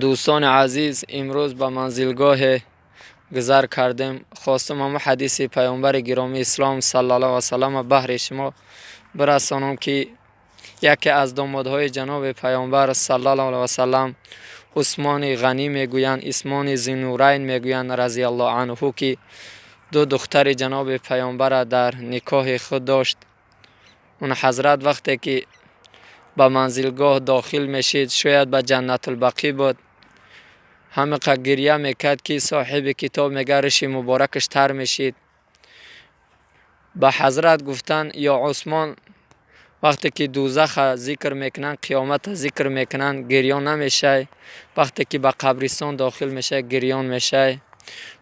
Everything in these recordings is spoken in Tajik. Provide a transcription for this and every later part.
Дӯстони азиз, имрӯз ба манзилгоҳе гузар кардем. Хостам ҳамон ҳадиси паёмбари гиромии ислом саллаллоҳу алайҳи васаллам баҳри шумо бирасонам, ки яке аз домодҳои ҷаноби паёмбар саллаллоҳу алайҳи васаллам, Усмони Ғанӣ мегӯянд, Усмони Зиннурайн мегӯянд, разияллоҳу анҳу, ки ду духтари ҷаноби паёмбарро дар никоҳи худ дошт. Он ҳазрат вақте ки ба манзилгоҳ дохил мешид, шояд ба Ҷаннатулбақӣ буд, ҳамиқа гиря мекард, ки соҳиби китоб мега, риши муборакаш тар мешид. Ба ҳазрат гуфтанд: «Ё Усмон, вақте ки дӯзаха зикр мекунанд, қиёмата зикр мекунанд, гирён намешай, вақте ки ба қабристон дохил мешай, гирён мешай?»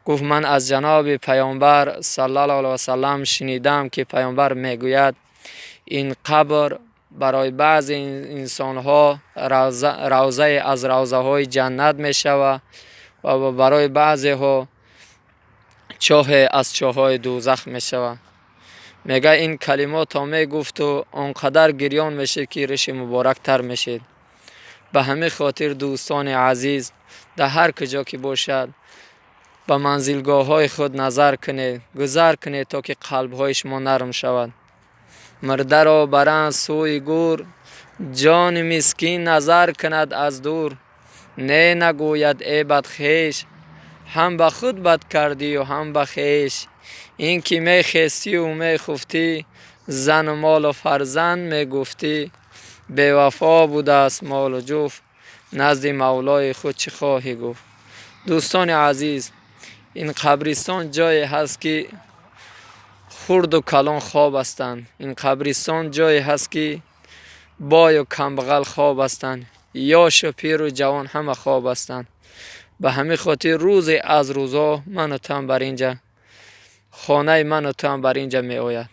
Гуфт: «Ман аз ҷаноби паёмбар саллаллоҳу алайҳи васаллам шунидам, ки паёмбар мегӯяд: ин қабр барои баъзе инсонҳо равзае аз равзаҳои ҷаннат мешавад ва барои баъзеҳо чоҳе аз чоҳҳои дӯзах мешавад». Мега, ин калимото мегуфту он қадар гирён мешид, ки риши муборак тар мешид. Ба ҳамин хотир, дӯстони азиз, дар ҳар куҷо ки бошад, ба манзилгоҳҳои худ назар кунед, гузар кунед, то ки қалбҳои шумо нарм шавад. Мурдаро баранд сӯи гӯр, ҷони мискин назар кунад аз дур. Не нагӯяд: «Э бадхеш, ҳам ба худ бад кардию ҳам ба хеш. Ин ки мехестию мехуфтӣ, зану молу фарзанд мегуфтӣ, бевафо будааст молу ҷуфт, назди мавлои худ чӣ хоҳӣ гуфт?» Дӯстони азиз, ин қабристон ҷое ҳаст, ки хурду калон хоб ҳастанд. Ин қабристон ҷое ҳаст, ки бою камбағал хоб ҳастанд, ёшу пиру ҷавон ҳама хоб ҳастанд. Ба ҳамин хотир рӯзе аз рӯзҳо ману туам бар инҷа, хонаи ману туам бар инҷа меояд.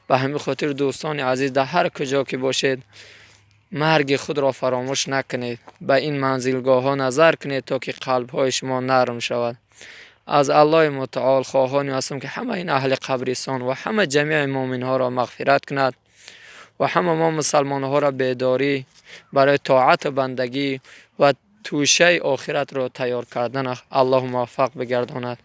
Ба ҳамин хотир, дӯстони азиз, дар ҳар куҷо ки бошед, марги худро фаромӯш накунед, ба ин манзилгоҳҳо назар кунед, то ки қалбҳои шумо нарм шавад. Аз Аллоҳи мутаол хоҳоне ҳастам, ки ҳама ин аҳли қабристон ва ҳама ҷамеи муъминҳоро мағфират кунад ва ҳама мо мусалмонҳоро бедорӣ барои тоату бандагӣ ва тӯшаи охиратро тайёр кардан Аллоҳ муваффақ бигардонад.